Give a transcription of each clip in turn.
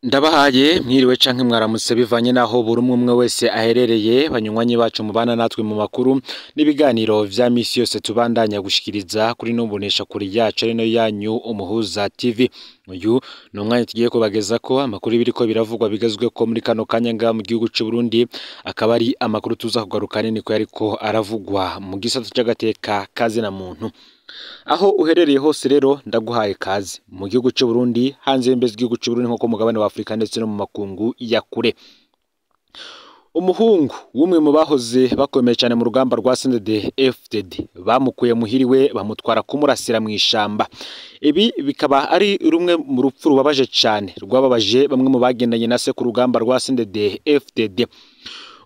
Ndabahaye mwiriwe canke mwaramutse bivanye naho buri umwe umwe wese aherereye, banywanyi bacu mubana natwe mu makuru n'ibiganiro vya misi yose tubandanya gushikiriza kuri numbonesha kuri yacu ari nayo yanyu Umuhuza TV. Uyu ni umwanya tugiye kubagezako amakuru biriko biravugwa bigezweko muri kano kanya ngaha mu gihugu c'u Burundi, akaba ari amakuru tuza kugaruka niko yariko aravugwa mu gisata c'agateka kazina muntu. Aho uherereye hose rero ndaguhaye kaze mu gihugu c'u Burundi, hanze y'imbibe z'igihugu c'u Burundi nko ku mugabane wa Afrika ndetse no mu makungu ya kure. Umuhungu w'umwe mu bahoze bakomeye cyane mu rugamba rwa CNDD-FDD bamukuye muhiriwe bamutwara kumurasira mu ishamba. Ibi bikaba ari rumwe mu rupfu rubabaje cyane rwababaje bamwe mu bagendanye na se ku rugamba rwa CNDD-FDD.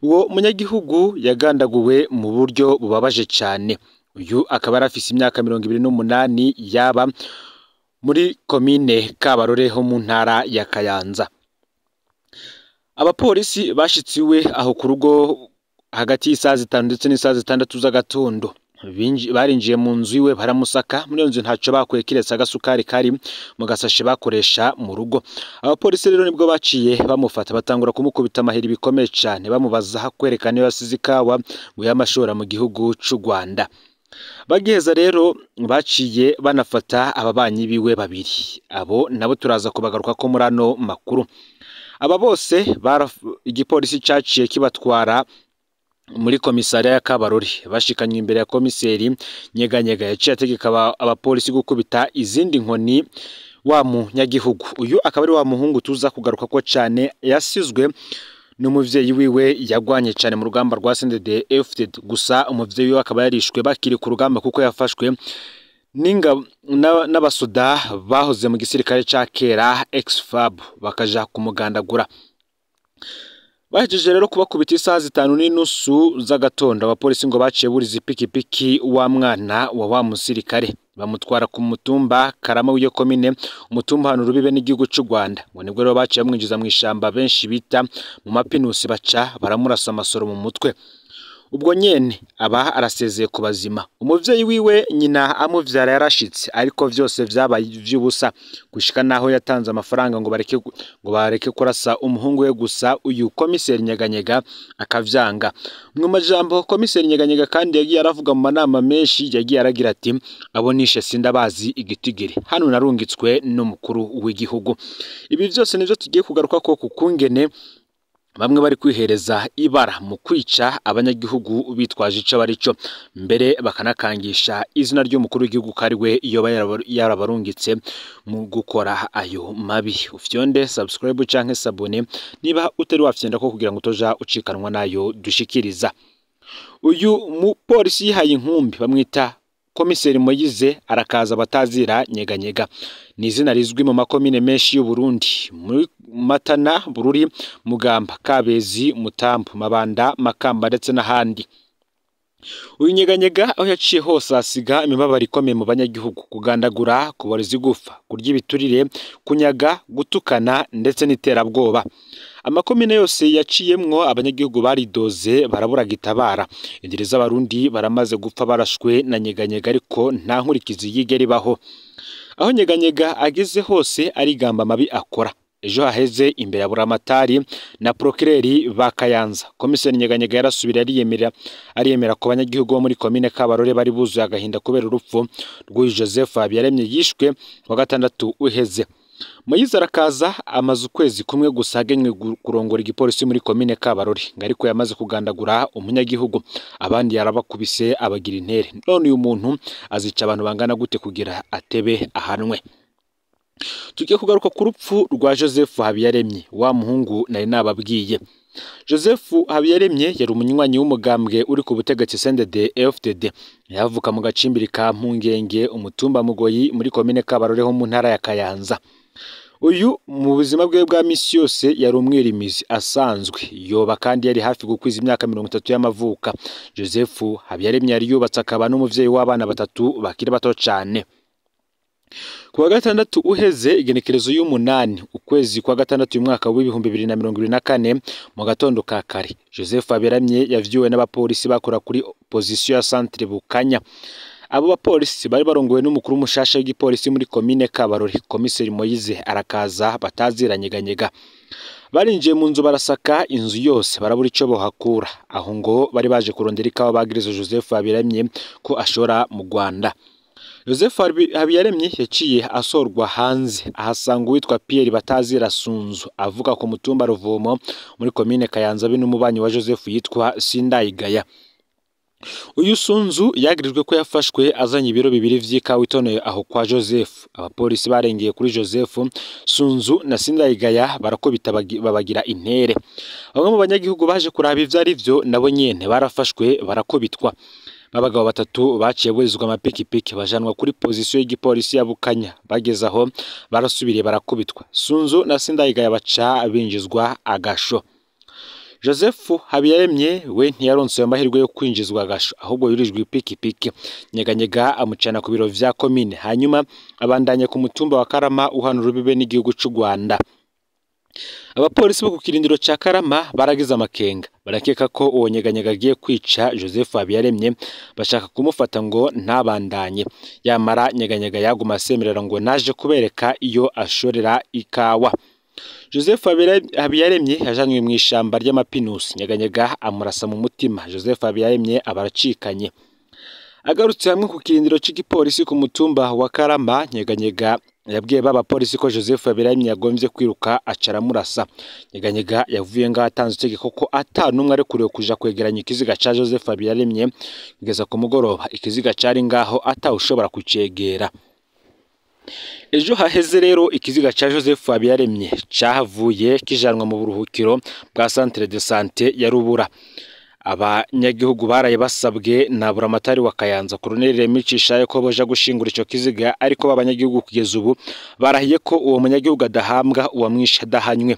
Uwo munyagihugu yagandaguwe mu buryo bubabaje cyane. Uyu akaba yari afise imyaka 28 yaba muri komine Kabarore ho mu ntara ya Kayanza. Abapolisi bashitse iwe aho ku rugo hagati y'isaha 5 ndetse n'isaha 6 z'agatondo. Barinjiye mu nzu iwe baramusaka, muri iyo nzu ntaco bakuye kiretse agasukari kari mu gasashe bakoresha mu rugo. Abapolisi rero nibwo baciye bamufata batangura kumukubita amahiri bikomeye cane, bamubaza kwerekana iyo yasize ikawa ngo yamashora mu gihugu c'u Rwanda. Bagiheza rero baciye banafata ababanyi biwe babiri, abo nabo turaza kubagaruka ko muri ano makuru. Aba bose igipolisi caciye kibatwara muri komisariya ya Kabarore, bashikanywe imbere ya komiseri Nyeganyega yaciye ategeka abapolisi gukubita izindi nkoni wa munyagihugu. Uyu akaba ari wa muhungu tuza kugaruka ko cane yasizwe n'umuvyeyi wiwe yagwanye cane mu rugamba rwa CNDD-FDD, gusa umuvyeyi wiwe akaba yarishwe bakiri ku rugamba kuko yafashwe n'abasoda bahoze mu gisirikare ca kera ex-FAB bakaja kumugandagura. Bahejeje rero kubakubita isaha 5:30 z'agatondo, abapolisi ngo baciye buriza ipikipiki wa mwana wa wa musirikare bamutwara ku mutumba Karama w'iyo komine, umutumba hano rubibe n'igihugu c'u Rwanda. Ngo nibwo rero baciye bamwinjiza mw'ishamba benshi bita mu mapinusi, baca baramurasa amasoro mu mutwe. Ubwo nyene aba arasezeye ku bazima. Umuvyeyi wiwe nyina amuvyara yarashitse, ariko vyose vyabaye ivy'ubusa gushika naho yatanze amafaranga ngo bareke kurasa umuhungu we, gusa uyu komiseri Nyeganyega akavyanga. Mu majambo komiseri Nyeganyega kandi yagiye aravuga mu manama menshi, yagiye aragira ati abo nishe sindabazi igitigiri, hano narungitswe n'umukuru w'igihugu. Ibi vyose nivyo tugiye kugaruka ko kukungene bamwe bari kwihereza ibara mu kwica abanyagihugu bitwaje ico barico, mbere bakanakangisha izina ry'umukuru w'igihugu ko ari we yoba yarabarungitse mu gukora ayo mabi. Ufyonde subscribe canke sabone niba utari wafyenda ko kugira ngo utoja ucikanwa nayo dushikiriza. Uyu mupolisi yihaye inkumbi bamwita komiseri Moyize arakaza batazira Nyeganyega. Ni izina rizwi mu makomine menshi y'u Burundi, muri Matana, Bururi, Mugamba, Kabezi, Mutambu, Mabanda, Makamba ndetse n'ahandi. Uyu Nyeganyega aho yaciye hose asiga imibabaro ikomeye mu banyagihugu, kugandagura, kuboreza igufa, kurya ibiturire, kunyaga, gutukana ndetse n'iterabwoba. Amakomine yose yaciyemwo abanyagihugu baridoze barabura gitabara. Indiri z'abarundi baramaze gupfa barashwe na Nyeganyega, ariko nta nkurikizi yigera ibaho. Aho Nyeganyega ageze hose arigamba amabi akora. Ejo haheze imbere ya Buramatari na Procureur ba Kayanza, komiseri Nyeganyega yarasubira ariyemera ku banyagihugu bo muri komine Kabarore bari buzuye agahinda kubera urupfu rw'uyu Joseph Habiyaremye yishwe wa gatandatu uheze. Moyize arakaza amaze ukwezi kumwe gusa agenywe kurongora igipolisi muri komine Kabarore, ngo ariko yamaze kugandagura umunyagihugu, abandi yarabakubise abagira intere. None uyu muntu azica abantu bangana gute kugira atebe ahanwe? Tugiye kugaruka ku rupfu rwa Joseph Habiyaremye, wa muhungu nari nababwiye. Joseph Habiyaremye yari umunywanyi w'umugambwe uri ku butegetsi CNDD-FDD. Yavuka mu gacimbiri ka Mpungenge, umutumba Mugoyi muri komine Kabarore ho mu ntara ya Kayanza. Uyu mu buzima bwe bwa misi yose yari umwirimizi asanzwe, yoba kandi yari hafi gukwiza imyaka 30 y'amavuka. Joseph Habiyaremye yari yubatse akaba n'umuvyeyi w'abana batatu bakiri bato cane. Kuwa gatandatu uheze igenekerezo y'umunani ukwezi kwa gatandatu uyu mwaka w'2024 mu gatondo ka kare, Joseph Habiyaremye yavyuwe n'abapolisi bakora kuri position ya Centre Bukanya. Abo bapolisi bari barongowe n'umukuru mushasha w'igipolisi muri komine Kabarore, komiseri Moyize Arakaza bataziranyeganyega. Barinjiye mu nzu barasaka inzu yose barabura ico bohakura. Aho ngo bari baje kurondera ikawa bagiriza Joseph Habiyaremye ko ashora mu Rwanda. Joseph Habiyaremye yaciye asorwa hanze ahasanga uwitwa Pierre Batazira Sunzu avuka ku mutumba Ruvomo muri komine Kayanza be n'umubanyi wa Joseph yitwa Sindayigaya. Uyu Sunzu yagirijwe ko yafashwe azanye ibiro 2 vy'ikawa itoneye aho kwa Joseph. Abapolisi barengeye kuri Joseph, Sunzu na Sindayigaya barakubita babagira intere. Bamwe mu banyagihugu baje kuraba ivyo ari vyo nabo nyene barafashwe barakubitwa. Abagabo batatu baciye burizwa amapikipiki bajanwa kuri pozisiyo y'igipolisi ya Bukanya. Bageze aho barasubiriye barakubitwa. Sunzu na Sindayigaya baca binjizwa agasho. Joseph Habiyaremye we ntiyaronse amahirwe yo kwinjizwa agasho, ahubwo yurijwe ipikipiki. Nyeganyega amucana ku biro vya komine, hanyuma abandanya ku mutumba wa Karama uhana urubibe n'igihugu c'u Rwanda. Abapolisi bo ku kirindiro ca Karama baragize amakenga, barakeka ko uwo Nyeganyega agiye kwica Joseph Habiyaremye, bashaka kumufata ngo ntabandanye. Yamara Nyeganyega yaguma asemerera ngo naje kubereka iyo ashorera ikawa. Joseph Habiyaremye yajanywe mu ishamba ry'amapinusi, Nyeganyega amurasa mu mutima. Joseph Habiyaremye abaracikanye. Agarutse hamwe ku kirindiro c'igipolisi ku mutumba wa Karama, Nyeganyega yabwiye b'abapolisi ko Joseph Habiyaremye yagomvye kwiruka acaramurasa. Nyeganyega yavuye ngaho atanze itegeko ko ata numwe arekuriwe kuja kwegeranya ikiziga ca Joseph Habiyaremye kugeza ku mugoroba. Ikiziga cari ngaho atawushobora kucegera. Ejo haheze rero ikiziga ca Joseph Habiyaremye cahavuye kijanwa mu buruhukiro bwa Centre de Santé ya Rubura. Abanyagihugu baraye basabwe na Buramatari wa Kayanza Colonel Remicishayo ko boja gushingura ico kiziga, ariko b'abanyagihugu kugeza ubu barahiye ko uwo munyagihugu adahambwa uwamwishe adahanywe.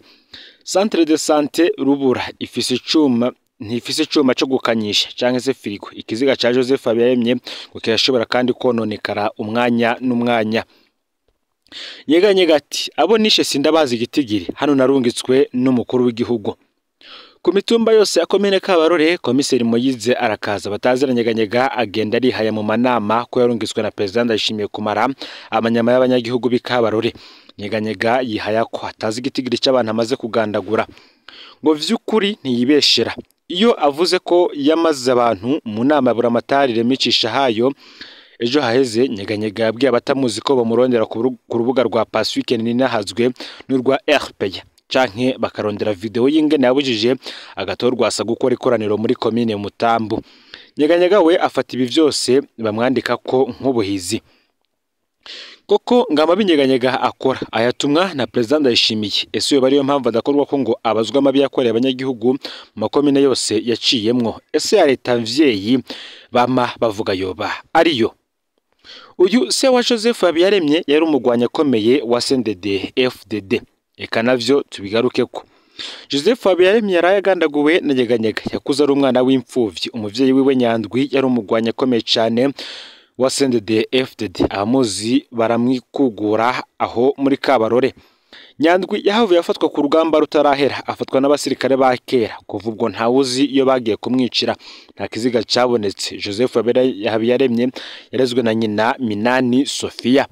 Centre de Santé Rubura ifise icuma ntifise icuma co gukanyisha canke se firigo. Ikiziga ca Joseph Habiyaremye ngo kirashobora kandi kononekara umwanya n'umwanya. Nyeganyega ati abo nishe sindabazi igitigiri, hano narungitswe n'umukuru w'igihugu. Ku mitumba yose ya komine Kabarore, komiseri Moyize Arakaza batazira Nyeganyega agenda arihaya mu manama ko yarungitswe na President Ndayishimiye kumara amanyama y'abanyagihugu b'Ikabarore. Nyeganyega yihaya ko atazi igitigiri c'abantu amaze kugandagura, ngo vy'ukuri ntiyibeshera. Iyo avuze ko yamaze abantu mu nama ya Buramatari Remicisha hayo ejo haheze, Nyeganyega yabwiye abatamuzi ko bamurondera ku rubuga rwa Pacifique Ninahazwe n'urwa RPA, canke bakarondera video y'ingene yabujije agatorwasa gukora ikoraniro muri komine Mutambu. Nyeganyega we afata ibi vyose bamwandika ko nk'ubuhizi. Koko ngama binyeganyega akora ayatumwa na President Ndayishimiye. Ese yo bariyo mpamvu adakorwa ko ngo abazwa amabi yakoreye abanyagihugu mu makomine yose yaciyemwo? Ese ya leta mvyeyi bama bavuga yoba ariyo? Uyu se wa Joseph Habiyaremye yari umugwanya akomeye wa CNDD FDD. Eka navyo tubigarukeko. Joseph Habiyaremye yarayagandaguwe na Nyeganyega. Yakuze ari umwana w'imfuvyi. Umuvyeyi wiwe Nyandwi yari umugwanya akomeye cane wa CNDD FDD. Abamuzi baramwikugura aho muri Kabarore. Nyandwi yahavuye afatwa ku rugamba rutarahera, afatwa n'abasirikare ba kera. Kuva ubwo ntawuzi iyo bagiye kumwicira, nta kiziga cabonetse. Joseph Habiyaremye yarezwe na nyina Minani Sofia.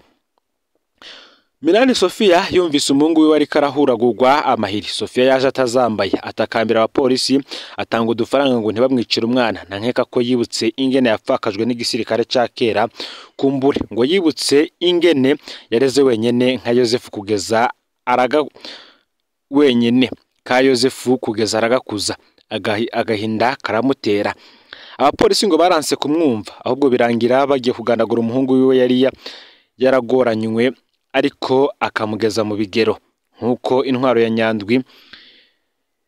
Minani Sofia yumvise umuhungu wiwe ariko arahuragurwa amahiri. Sofia yaje atazambaye, atakambira abapolisi, atanga udufaranga ngo ntibamwicire umwana. Nta nkeka ko yibutse ingene yapfakajwe n'igisirikare ca kera, kumbure ngo yibutse ingene yareze wenyene nka Yosefu kugeza araga wenyene ka Yosefu kugeza aragakuza, agahinda karamutera. Abapolisi ngo baranse kumwumva, ahubwo birangira bagiye kugandagura umuhungu wiwe yari yaragoranywe, ariko akamugeza mu bigero. Nkuko intwaro ya Nyandwi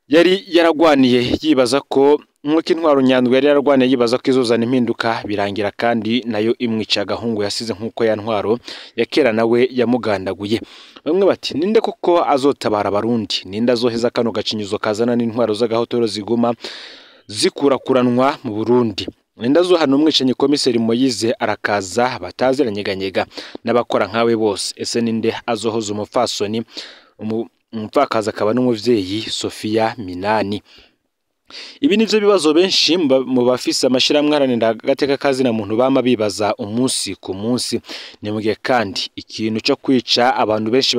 yari yaragwaniye yibaza ko nkuko intwaro Nyandwi yari yaragwaniye yibaza ko izozana impinduka, birangira kandi nayo imwica agahungu yasize nkuko ya ntwaro ya kera nawe yamugandaguye. Bamwe bati ninde koko azotabara abarundi? Ninde azoheza kano gacinyizo kazana n'intwaro z'agahotoro ziguma zikurakuranwa mu Burundi? Ninde azohana umwicanyi komiseri Moyize Arakaza batazira Nyeganyega n'abakora nkawe bose? Ese ninde azohoza umupfasoni umupfakazi akaba n'umuvyeyi Sofia Minani? Ibi nivyo bibazo benshi mu bafise amashirahamwe aharanira agateka kazina muntu bama bibaza umunsi ku munsi. Ni mu gihe kandi ikintu co kwica abantu benshi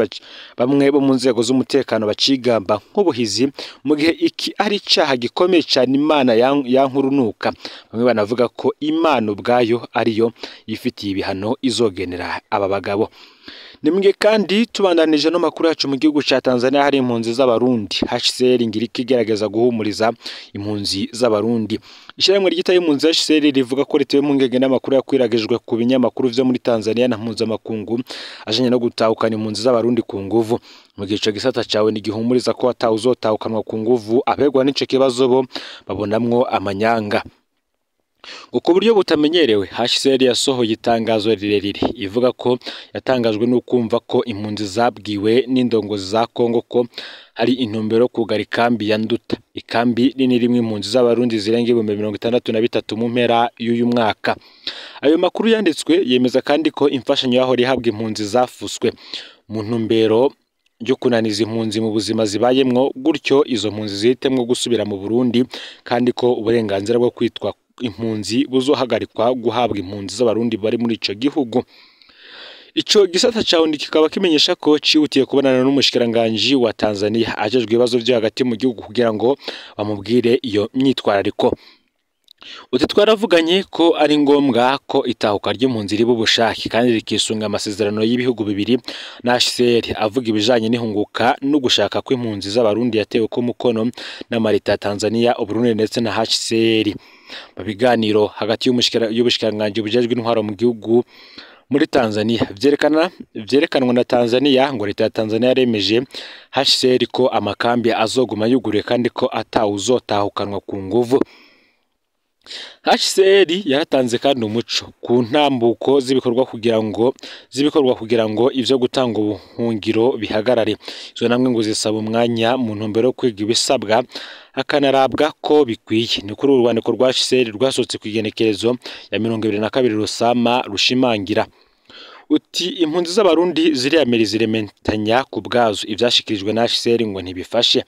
bamwe bo mu nzego z'umutekano bacigamba nk'ubuhizi, mu gihe iki ari icaha gikomeye cane Imana yankurunuka. Bamwe banavuga ko Imana ubwayo ariyo yifitiye ibihano izogenera aba bagabo. Ni mu gihe kandi tubandanije no makuru yacu mu gihugu ca Tanzania hari impunzi z'abarundi. HCR ngiriki igerageza guhumuriza impunzi z'abarundi. Ishyirahamwe ryitaye impunzi HCR rivuga ko ritewe impungenge n'amakuru yakwiragijwe ku binyamakuru vyo muri Tanzania na mpuzamakungu ajanye no gutahukana impunzi z'abarundi ku nguvu. Mu gihe ico gisata cawe ntigihumuriza ko atawuzotahukanwa ku nguvu, abegwa n'ico kibazo bo babonamwo amanyanga. Ngo ku buryo butamenyerewe HCR yasohoye itangazo rirerire ivuga ko yatangajwe n'ukumva ko impunzi zabwiwe n'indongozi za Kongo ko hari intumbero yo kugara ikambi ya Nduta, ikambi nini irimwo impunzi z'abarundi zirenga 63,000 mu mpera y'uyu mwaka. Ayo makuru yanditswe yemeza kandi ko imfashanyo yahora ihabwa impunzi zafuswe mu ntumbero ryo kunaniza impunzi mu buzima zibayemwo, gutyo izo mpunzi zihitemwo gusubira mu Burundi, kandi ko uburenganzira bwo kwitwa impunzi buzohagarikwa guhabwa impunzi z'abarundi bari muri ico gihugu. Ico gisata ca ONU kikaba kimenyesha ko cihutiye kubonana n'umushikiranganji wa Tanzania ajejwe ibibazo vyo hagati mu gihugu kugira ngo bamubwire iyo myitwarariko. Uti twaravuganye ko ari ngombwa ko itahuka ry'impunzi riba ubushake kandi rikisunga amasezerano y'ibihugu bibiri na HCR avuga ibijanye n'ihunguka no gushaka kw'impunzi z'abarundi yatewe ko mukono n'amareta ya Tanzania, Uburundi ndetse na HCR. Mu biganiro hagati y'ubushikiranganji bujejwe intwaro mu gihugu muri Tanzania vyerekanwa na Tanzania ngo leta ya Tanzania yaremeje HCR ko amakambi azoguma yuguruye kandi ko atawuzotahukanwa ku nguvu. HCR yaratanze kandi umuco ku ntambuko z'ibikorwa kugira ngo ivyo gutanga ubuhungiro bihagarare. Izo namwe ngo zisaba umwanya mu ntumbero yo kwiga ibisabwa hakanarabwa ko bikwiye. Ni kuri uru rwandiko rwa HCR rwasohotse kw'igenekerezo ya 22 Rusama rushimangira uti impunzi z'abarundi ziriyamiriza zirementanya ku bwazo ivyashikirijwe na HCR ngo ntibifashe.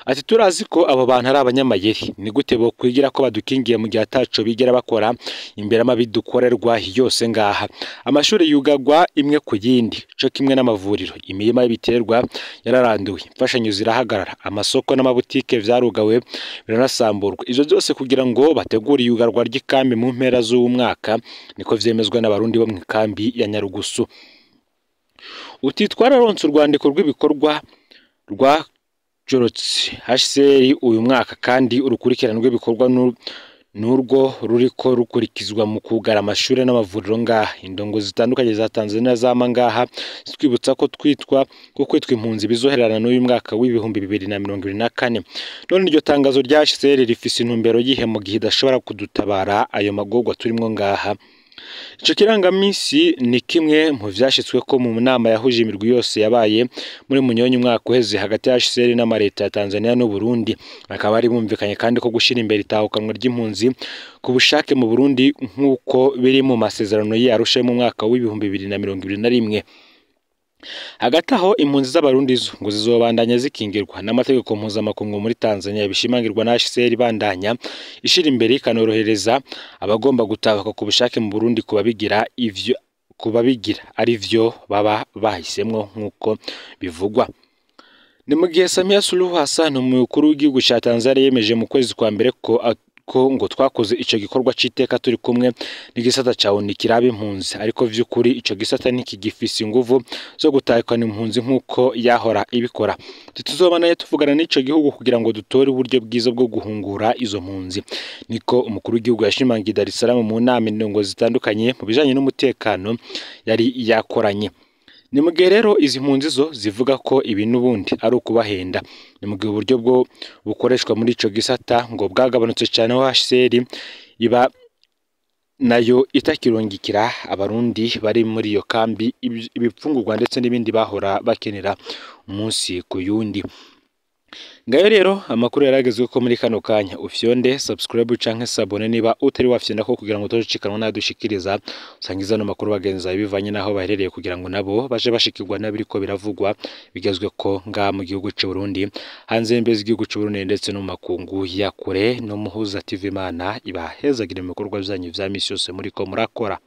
Ati turazi ko abo bantu ari abanyamayeri, ni gute bo kwigira ko badukingiye mu gihe ataco bigera bakora imbere amabidukorerwa yose ngaha. Amashuri yugagwa imwe ku yindi co kimwe n'amavuriro, imirima y'ibiterwa yararanduwe, imfashanyo zirahagarara, amasoko n'amabutike vyarugawe biranasamburwa. Ivyo byose kugira ngo bategure iyugarwa ry'ikambi mu mpera z'uwu mwaka, niko vyemezwa n'abarundi bo mu ikambi ya Nyarugusu. Uti twararonse urwandiko rw'ibikorwa rwa Jorotsi HCR uyu mwaka kandi urukurikirane rw'ibikorwa n'urwo ruriko rukurikizwa mu kugara amashuri n'amavuriro ngaha. Indongo zitandukanye za Tanzania zama ngaha zitwibutsa ko twitwa ko kwitwa impunzi bizoherana n'uyu mwaka w'ibihumbi 2024. None iryo tangazo rya HCR rifise intumbero yihe mu gihe idashobora kudutabara ayo magorwa turimwo ngaha? Ico kirangamisi ni kimwe mu vyashitsweko mu nama yahuje imirwi yose yabaye muri Munyonyi umwaka uheze hagati ya HCR n'amareta ya Tanzania n'u Burundi. Bakaba bari bumvikanye kandi ko gushira imbere itahukanwa ry'impunzi ku bushake mu Burundi nk'uko biri mu masezerano y'Arusha mu mwaka w'ibihumbi 2021. Hagati aho impunzi z'abarundi zo ngo zizobandanya zikingirwa n'amategeko mpuzamakungu muri Tanzania bishimangirwa na HCR bandanya ishira imbere ikanorohereza abagomba gutahuka ku bushake mu Burundi kubabigira ivyo kubabigira ari vyo baba bahisemwo nk'uko bivugwa. Ni mu gihe Samia Suluhu Hassan umukuru w'igihugu ca Tanzania yemeje mu kwezi kwa mbere ko ngo twakoze ico gikorwa c'iteka turi kumwe n'igisata ca ONU kiraba impunzi, ariko vy'ukuri ico gisata ntikigifise inguvu zo gutahukana impunzi nk'uko yahora ibikora. Tuzobandanya tuvugana n'ico gihugu kugira ngo dutore uburyo bwiza bwo guhungura izo mpunzi, niko umukuru w'igihugu yashimangiye Dar es Salaam mu nama indongo zitandukanye mu bijanye n'umutekano yari yakoranye. Ni mu gihe rero izi mpunzi zo zivuga ko ibi n'ubundi ari ukubahenda. Ni mu gihe uburyo bwo bukoreshwa muri ico gisata ngo bwagabanutse cyane aho HCR iba nayo itakirungikira abarundi bari muri iyo kambi ibipfungurwa ndetse n'ibindi bahora bakenera umunsi ku yundi. Ngayo rero amakuru yaragezwe ko muri kano kanya. Ufyonde subscribe canke s'abonner niba utari wafyonda ko kugira ngo utoshikanwa nadushikiriza, usangiza no makuru bagenzi bawe bivanye naho baherereye kugira ngo nabo baje bashikirwa nabiriko biravugwa bigezwe ko nga mu gihugu c'u Burundi, hanze y'imbibe z'igihugu c'u Burundi ndetse no mu makungu ya kure. No Muhuza TV, Imana ibahezagire mu bikorwa vyanyu vya misi yose muriko murakora.